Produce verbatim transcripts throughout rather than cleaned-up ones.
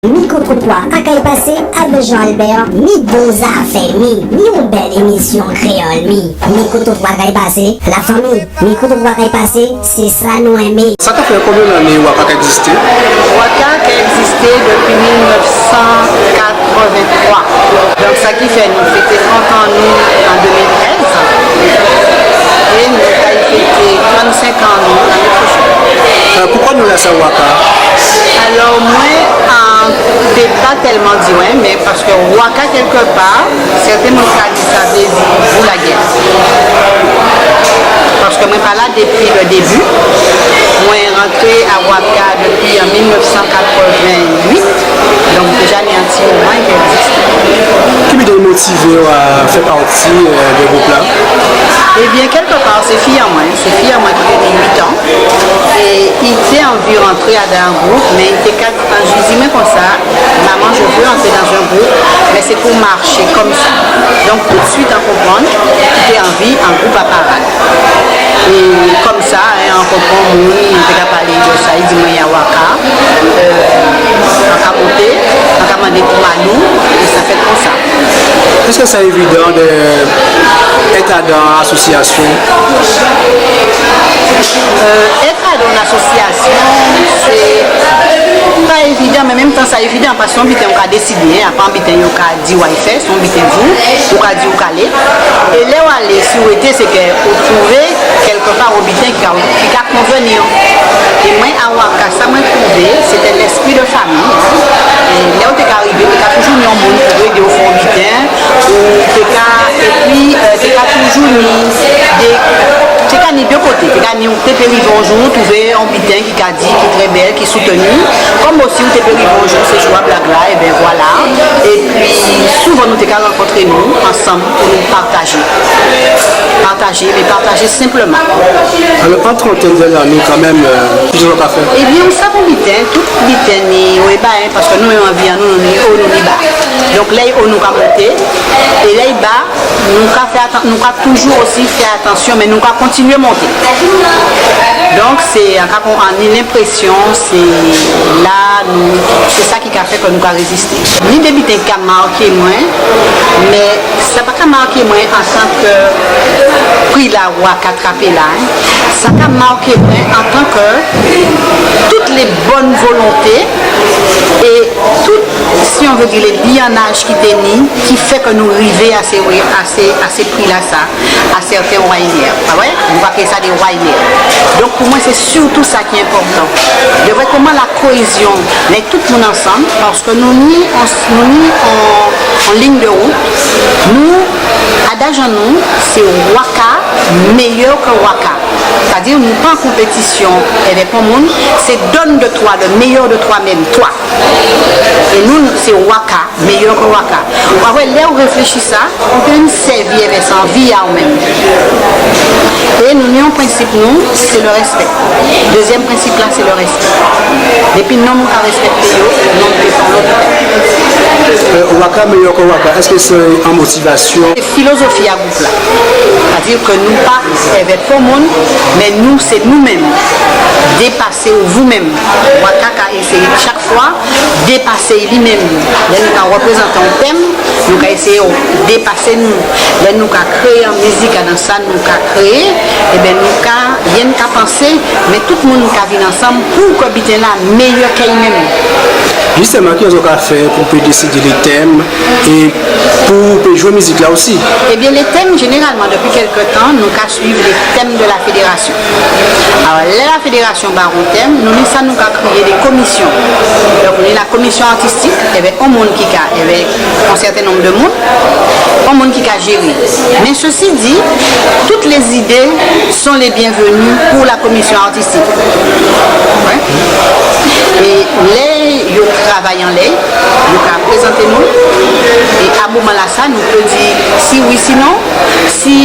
Mikrotrotwa a kay pasé avè Jean Albert, mi bon zafè, mi, mi on bèl émisyon kréyòl, mi. Mikrotrotwa a kay pasé, lafanmi, Mikrotrotwa a kay pasé, sé sa nou enmé. Sa ka fè konbyen lanné Waka ka ègzisté ? Waka ka ègzisté dépi mil nèf san katrèventwa. Donk sa ki fè nou fété trant an nou an dé mil trèz. É nou kay fété trannsenk an nou lanné pwochèn. Euh, poukwa non-lasa Waka ? Alò, mwen, an, té pa tèlman di, wè, mé paskè Waka, kèlkèpa, sèten moun ka di sa vlé di boulagè. Paskè mwen pa la dépi lè débi. Mwen rantré a Waka dépi an mil nèf san katrèventuit. Donk, déja, ni an ti moman i ka ègzisté. Ki biten ki motivé'w a fè pati, euh, dè gwoup-la ? Ében, kèlkèpa, sé fi an mwen, sé fi an mwen ki té ni uit an. É i té anvi rantré adan an gwoup, mé i té ka, an, i di mwen konsa, maman, je veux entrer dans un groupe, mais c'est pour marcher comme ça. Donk, toutswit, an konprann, i té anvi an gwoup a parad. É konsa, en, an rankontré moun, nou té ka palé dè sa, i di mwen, i a Waka, euh, an ka monté, an ka mandé pou Malou, é sa fèt konsa. Èskè sa évidan dè èt adan asosyasyon ? Euh, èt adan asosyasyon, sé pa évidan, mé menm tan sa évidan, paskè sé on biten ou ka désidé, en, a pa on biten yo ka di'w ay fè, sé on biten vou, ou ka di ou ka alé. É lè ou alé, si ou rété, sé kè ou touvé kèlkèpa on biten ki ka, ki ka konvni'w. É mwen, a Waka, sa mwen touvé, sé té lèspri dè fanmi. É lè ou té ka rivé, té ka toujou ni on moun pou édé'w fè on biten, ou té ka, épi, euh, té ka toujou ni dé, té ka ni dé koté, té ka ni, ou té pé rivé on jou, ou touvé on biten ki ka di, ki trè bèl, ki soutni, kòm osi ou té pé rivé on jou, sé jou a blag-la, ében vwala. Épi souvan nou té ka rankontré nou ansanm pou nou patajé. Patajé, mé patajé senpleman. Alò, an trantèn dè lanné kanmenm, euh, ki jan ou ka fè ? Ében, ou sav on biten, tout biten ni o é ba, en, paskè nou menm an vi an nou, nou ni o, nou ni ba. Donk, lè i o nou ka monté, é lè i ba, nou ka fè atan-, nou ka toujou osi fè atansyon, mé nou ka kontinyé monté. Donk, sé, an ka kon-, an ni lenprésyon, sé la, nou, sé sa ki ka fè kè nou ka rézisté. Ni dé biten ka maké mwen, mé sa pa ka maké mwen antan kè pri-la Waka trapé la, en. Sa ka maké mwen antan kè tout lé bòn volonté é tout, si on veut dire, lé lyannaj ki té ni, ki fè kè nou rivé a sé, a sé, a sé pri-lasa, a sèten wayinè. A wè, nou ka kriyé sa dé wayinè. Donk, pou mwen, sé sirtou sa ki enpòtan. Dè vwè kouman la kohézyon, mèt tout moun ansanm, paskè nou ni on, nou ni on, on lign dè wout. Nou, adaj an nou, sé Waka méyè kè Waka. Sétadi, nou pa an konpétisyon avèk on moun, sé donne de toi, le meilleur de toi-même, toi. É nou, sé Waka méyè kè Waka. Ou ka vwè, lè ou réfléchi sa, ou pé menm sèvi avè sa an vi a'w menm. É nou ni on prensip, nou, sé le respect. Dézyèm prensip-la, sé le respect. Dépi nonm ka rèspèkté yo, nonm pé fè on lòt. Euh, Waka méyè kè Waka, èskè sé on motivasyon ? Sé filozofi a gwoup-la. Sétadi kè nou pa èvè pon moun, mé nou, sé nou menm. Dépasé ou vou menm. Waka ka éséyé chak fwa dépasé li menm. Lè nou ka rèprézanté on tèm, nou ka éséyé dépasé nou. Lè nou ka kréyé on mizik adan sa nou ka kréyé, ében, nou ka, yonn ka pansé, mé tout moun ka vin ansanm pou kè biten-la méyè kè li menm. Jistèman, kiyès ou ka fè pou pé désidé lé tèm é pou pé jwé mizik-la osi ? Ében, lé tèm, jénéralman, dépi kèlkè tan, nou ka suiv lé tèm dè la fédérasyon. Alò, lè la fédérasyon ba on tèm, nou ni sa nou ka kriyé dé komisyon. Donk, nou ni la komisyon artistik, ében, on moun ki ka, ében, on sèten nonm dè moun, on moun ki ka jéré. Mé sesi di, tout lé zidé son lé byenvni pou la komisyon artistik. Wè. É lè yo travay anlè'y, yo ka prézanté nou. É a moman-lasa, nou pé di si wi, si non, si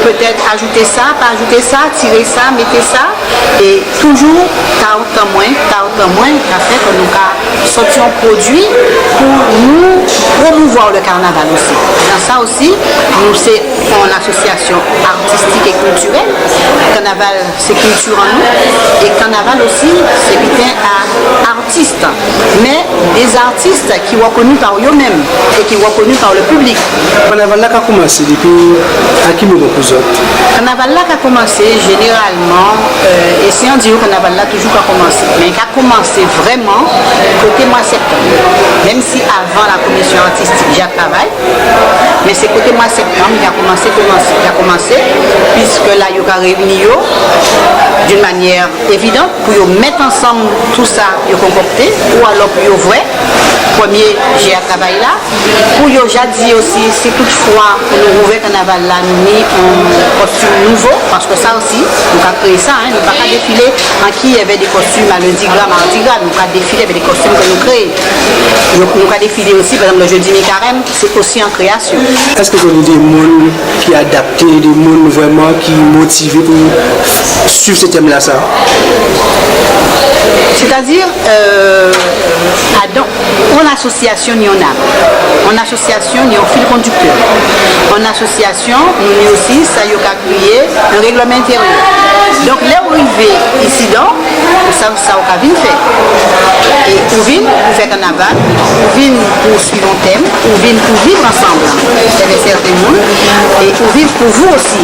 pétèt ajouté sa, pa ajouté sa, tiré sa, mété sa. É toujou, ta otan mwen, ta otan mwen, ka fè kè nou ka sòti on pwodui pou nou promouvwa le carnaval osi. Dan sa osi, nou sé on asosyasyon artistik é kiltirèl. Kannaval, sé kilti an nou. É kannaval osi, sé biten a artis. mé dé zartis ki rèkoni pa yo menm é ki rèkoni pa le piblik. Kannaval-la ka koumansé dépi a ki moman pou zot ? Kannaval-la ka koumansé jénéralman, euh, é si an di yo kannaval-la toujou ka koumansé, mé i ka koumansé vréman koté mwa sèptanm. Menm si avan la komision artistik ja travay, mé sé koté mwa sèptanm i ka koumansé, koumansé, i ka koumansé, piske la yo ka réini yo d'une manière évidente pou yo mèt ansanm tou sa yo konkokté, ou alò pou yo vwè prèmié jé a travay-la, pou yo ja di osi, si tout fwa nou ouvè kannaval-la, nou ni an kostim nouvo, paske sa osi, nou ka kréyé sa, en, nou pa ka défilé anki èvè dé kostim a lendi gra, mardi gra, nou ka défilé èvè dé kostim ke nou kréyé. Nou, nou ka défilé osi, pa egzanp, le jeudi mi-carême, sé osi an kréyasion. Eske zot ni dé moun ki adapté, dé moun vréman ki motivé pou suiv sé tem-lasa ? Sétadi, euh, adan, an asosiasion ni an nam, an asosiasion ni an fil kondiktè, an asosiasion nou ni osi sa yo ka kriyé an règleman entériè. Donk, lè ou rivé isidan, ou sav sa ou ka vin fè. É ou vin pou fè kannaval, ou vin pou suiv an tem, ou vin pou viv ansanm, èvè sèten moun, é ou vin pou vou osi.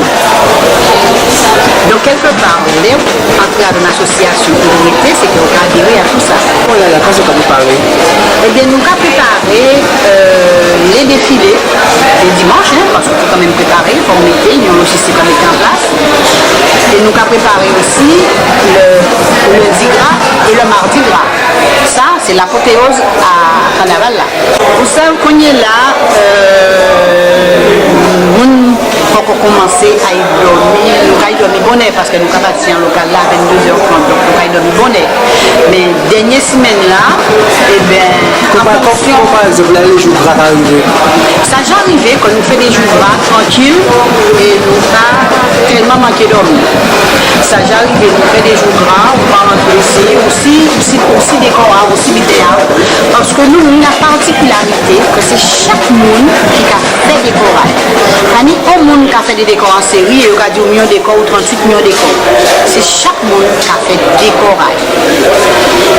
Donk, kèlkepa, lè ou antré adan an asosiasion, ou rété, sé ke ou ka adéré a tou sa. Olala, ka zot ka préparé ? Ében, nou ka préparé, euh, lé défilé, lé dimanch, en, paske fo kanmenm préparé, fo mété, ni an lojistik a mété an plas. É nou ka préparé osi le, le lendi gra é le mardi gra. Sa, sé lapotéoz a kannaval-la. Ou sav, kounyé-la, euh, moun poko koumansé ay dòmi, nou kay dòmi bonnè, paske nou ka pati an lokal-la a venndé zè trant, donk nou kay dòmi bonnè. Mé dènié simenn-la, ében, an fonksion. Kon pa egzanp, la, lé jou gra ka rivé. Sa ja rivé ke nou fè dé jou gra trankil é nou pa telman manké dòmi. Sa ja rivé nou fè dé jou gra, ou pa rantré isi, ou si, ou si, ou si dékò-a, ou si biten-an. Paske nou, nou ni la patikilarité ke sé chak moun ki ka fè dékò-a. Pa ni an moun ka fè dé dékò an séri, é yo ka di'w mi an dékò ou trantuit mi an dékò. Sé chak moun ka fè dékò-a.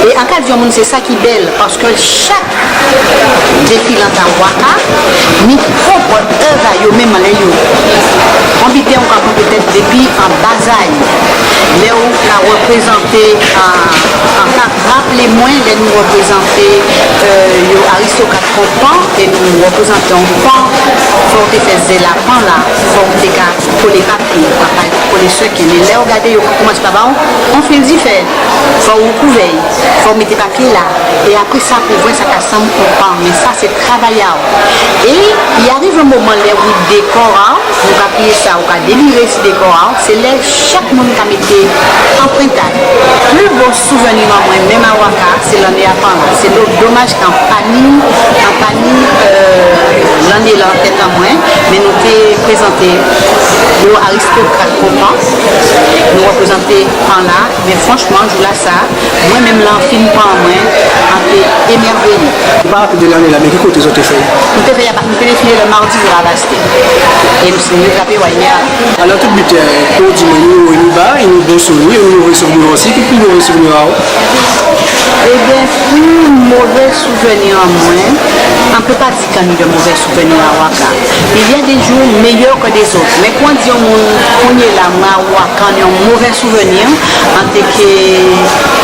É an ka di an moun, sé sa ki bel, paske chak défilant a Waka ni pwòp èv a yo menm anlè yo. An biten ou ka pran pétet dépi an bazay. Lè ou ka réprézanté, an, an ka raplé mwen, lè nou réprézanté, euh, yo aristokrat kon pan, é nou réprézanté an pan, fò ou té fè zèl a pan-la, fò ou té ka kolé papié, pa, pa kolé sèké. Mé lè ou gadé, yo koumansé pa ba'w an fil difè. Fò ou kouvè'y, fò ou mété papié-la, é apré sa, pou vwè sa ka sanm an pan. Mé sa, sé travay a'w. É i arivé an moman, lè ou dékò-a, ou ka kriyé sa, ou ka déliré si dékò-a, sé lè chak moun ka mété anprent a'y. Pli bon souvni an mwen, menm a Waka, sé lanné a pan-la. Sé do-, domaj ke an pa ni, an pa ni, euh, lanné-la an tet an mwen, mé nou té prézanté yo aristokrat kon pan, nou réprézanté pan-la, mé franchman, jou-lasa, mwen menm, lè an fin pran an mwen, an té émèvéyé. Ou pa rapélé dé lanné-la, mé ki koté zot té fè'y ? Nou té fè'y a Ba-, nou té défilé le mardi gra a Bastè. É nou, nou trapé Waymer. Alò, tout biten, kon ou di mwen, ni wo, ni ba, ni bon souvni, ni mové souvni osi. Ki pli mové souvni a'w ? Ében, pli mové souvni an mwen, an pé pa di ke ni dé mové souvni a Waka. Il y a des jours meilleurs que des autres. Mé kon di an moun, kounyé-la, mwen a Waka, ni an mové souvni, an té ké,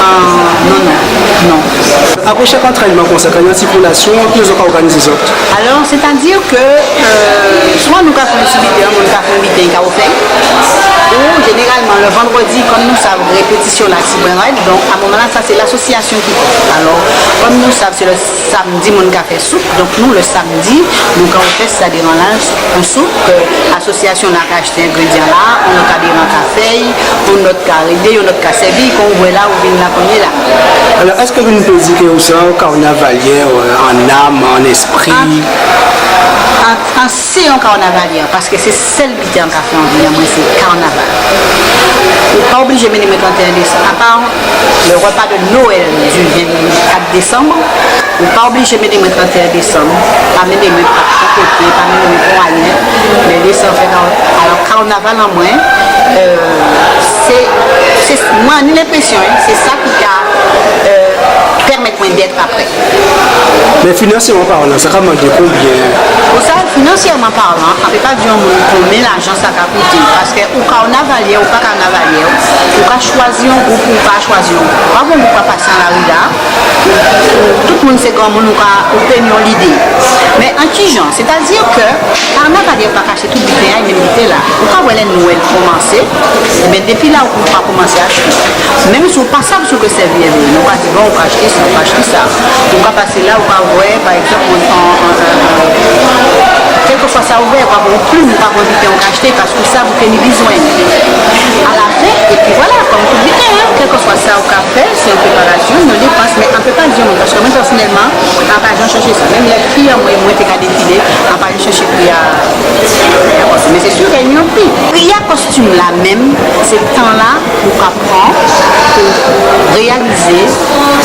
euh, non, non, non. Apré chak antrènman kon sa, kan ni an ti kolasion, ki zot ka òganizé zot ? Alò, sétadi ke, euh, swa nou ka fè an ti biten, an moun ka fè an biten, i ka ofè'y, ou jénéralman, le vandrèdi, kon nou sav répétision-la tibwen red, donk, a moman-lasa, sé lasosiasion ki fè. Alò, kon nou sav, sé le samdi, moun ka fè soup. Donk nou, le samdi, nou ka ofè sa dé ranlaj an soup ke asosiasion-la ka achté engrédian-la, an lot adéran ka fè'y, an lot ka rédé, an lot ka sèvi, kon ou vwè la, ou vin la kounyé-la. Alò, eske nou pé di ke ou sé an kannavalyè, euh, an nam, an lespri ? An, an, an sé an kannavalyè, paske sé sel biten an ka fè an vi an mwen, sé kannaval. Ou pa oblijé mennen mwen trant é en désanm, apa le repa de Noël du vennkat désanm, ou pa oblijé mennen mwen trant é en désanm, pa mennen mwen pa pon koté, pa mennen mwen pon ayen, mé lésé an fè kannaval. Alò, kannaval an mwen, euh, sé, sé, mwen, ni lenprésion, en, sé sa ki ka euh, pèmèt mwen d'être après. Mé finansyèman palan, sa ka mandé konbyen ? Pou sa, finansyèman palan, an pé pa di on moun konbyen lajan sa ka kouté, paskè ou kanavalyè, ou pa kanavalyè, ou ka chwazi on gwoup, ou pa chwazi on gwoup. Ou ka vwè on gwoup ka pasé an lari-la, tout moun sé granmoun, ou ka, ou pé ni on lidé. Mé an ki jan ? Sétadi kè kanavalyè pa ka achté tout biten-la, menm biten-la. Ou ka vwè lè Nwèl koumansé, ében, dépi la, ou ka koumansé achté. Menm si ou pa sav si ou ké sèvi, ében, ou ka di, bon, ou ka achté sa, ou ka achté sa. Ou ka pasé la, ou ka vwè, pa ègzanp, on, on, on, on, kèlkèswa sa ou vwè, ou ka vwè on plim, ou ka vwè on biten ou ka achté, paskè ou sav ou ké ni bizwen. Alafen, épi vwala, kòm tout biten, en, kèlkèswa sa ou ka fè, sé on préparasyon, on dépans, mé an pé pa di on moun, paskè mwen, pèsonèlman, an pa janm chèché sa. Menm lè fi an mwen, mwen té ka défilé, an pa janm chèché pri a, a kostim. Mé sé si ké ni on pri. Pri a kostim-la menm, sé tan-la ou ka pran pou réyalizé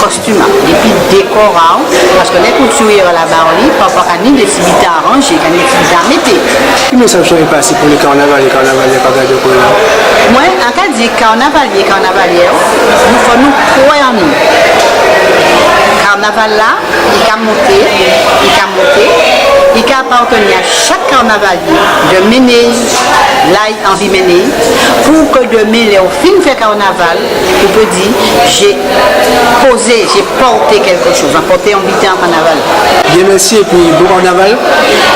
kostim-la. Épi dékò a-w, paskè lè koutiryè-a ba ou li, pafwa ka ni dé ti biten a ranjé, ka ni dé ti biten a mété. Ki mésaj ou ké pasé pou lé kanavalyé, kanavalyè ka gadé kounyé-la ? Mwen, an ka di kanavalyé, kanavalyè, nou fò nou kwè an nou. Kanaval-la, i ka monté, i ka monté, i ka apatni a chak kanavalyé dè mennen-y la i anvi mennen-y, pou kè dèmen, lè ou fin fè kanaval, ou pé di, j'ai posé, j'ai porté quelque chose, an pòté on biten an kanaval. Byen, mèsi, épi bon kanaval.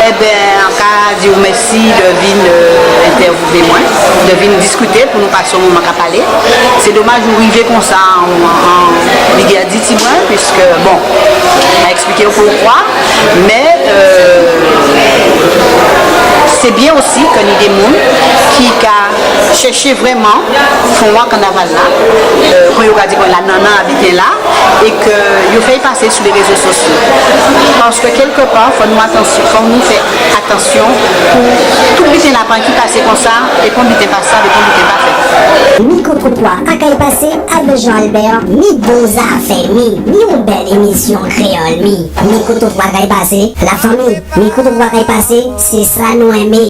Ében, an ka di-w mèsi dè vin, euh, entèvyouvé mwen, dè vin diskité pou nou pasé on moman ka palé. Sé domaj ou rivé konsa an, an, an, li di a di ti mwen, piskè, bon, an èkspliké-w poukwa, mé, euh, sé byen osi kè ni dé moun ki ka chèché vrèman fon a kanaval-la, euh, kon yo ka di kon la nannan a biten-la, é kè yo fè-y pasé sou lé rézo sosyo. Paskè kèlkèpa, fò nou atansyon, fò nou fè atansyon pou tout biten-la pa ki pasé konsa, é pou biten pa sa, é pou biten pa fèt. Mikrotrotwa a kay pasé avè Jean Albert, mi bon zafè, mi, mi on bèl émisyon kréyòl, mi. Mikrotrotwa a kay pasé, lafanmi. Mikrotrotwa a kay pasé, sé sa nou enmé.